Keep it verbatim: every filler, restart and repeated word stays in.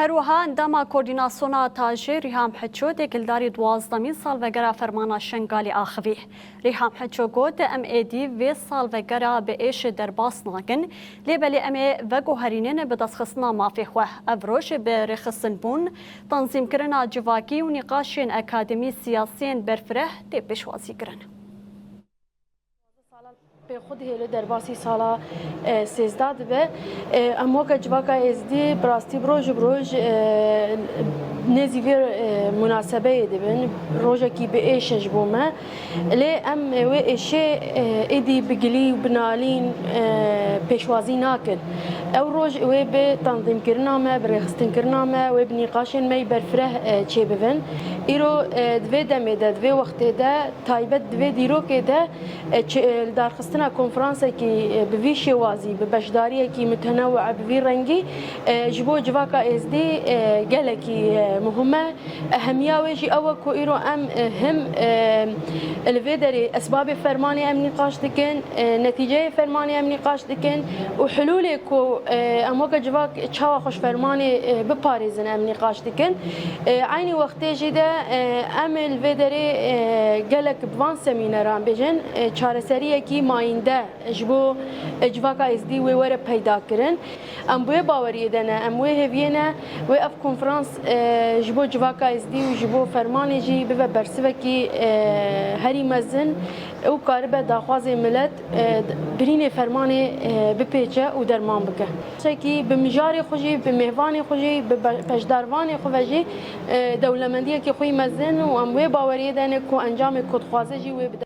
Her wiha endama Koordînasyona Tajê Rîham Hiço têkildarî duwazdemîn salvegera fermana Şengalê axivî. Rîham Hiço got, em êdî vê salvegera bi êş derbas nakin, lê belê em ê veguherînin bi destxistina mafê xwe. Ev roj bi rêxistinbûn, tanzîmkirina civakî û nîqaşên akademî siyasiyên berfireh tê pêşwazîkirin. Pê xwe dihêle derbasî sala, e, sêzdeh dibe. E, em weke civaka êzdî bi rastî bi roj bi roj, e, nêzî vê, e, munasebeyê dibin. Rojekî bi êş e ji bo me. Lê em, e, wê êşê, e, êdî bi gilî û bi nalîn, e, pêşwazî nakin. Ew roj wê bi tanzîmkirina me, bi rêxistinkirina me, wê bi nîqaşên me yî berfireh, e, çêbibin. Îro, e, di vê demê de, di vê wextê de, taybet di vê dîrokê de, e, çi, e, li darxistina konferansekî, e, bi vî şêwazî, bi beşdariyekî mutenewi, bi vî rengî, e, ji bo civaka êzdî, e, gelekî, e, muhim e. Ehemiya wê jî ew e ku îro em, e, him, e, li vê derê esbabê fermanê em nîqaş dikin, e, netîceyê fermanê em nîqaş dikin û hilûlê ku, e, em weke civak çawa xwe ji fermanê, e, biparêzin em nîqaş dikin. E, eynî wextê jî de, e, em ê li vê derê, e, gelek bi van semîneran bêjin, e, çareseriyekî mayînde ji bo, e, civaka êzdî wê were peyda kirin. Em bi wê baweriyê de ne, em wê hêviyê ne, wê ev konferans, e, ji bo civaka êzdî û ji bo fermanê jî bibe bersivekî, e, herî mezin û karibe daxwazê milet, e, birînê fermanê, e, bipêçe û derman bike. Sekî bi mijarê xwe jî, bi mêvanê xwe jî, bi be-, beşdarvanê xwe ve jî, e, dewlemendiyekî xwe yî mezin û em wê baweriyê de ne ku encamê ku dixwaze jî wê bide.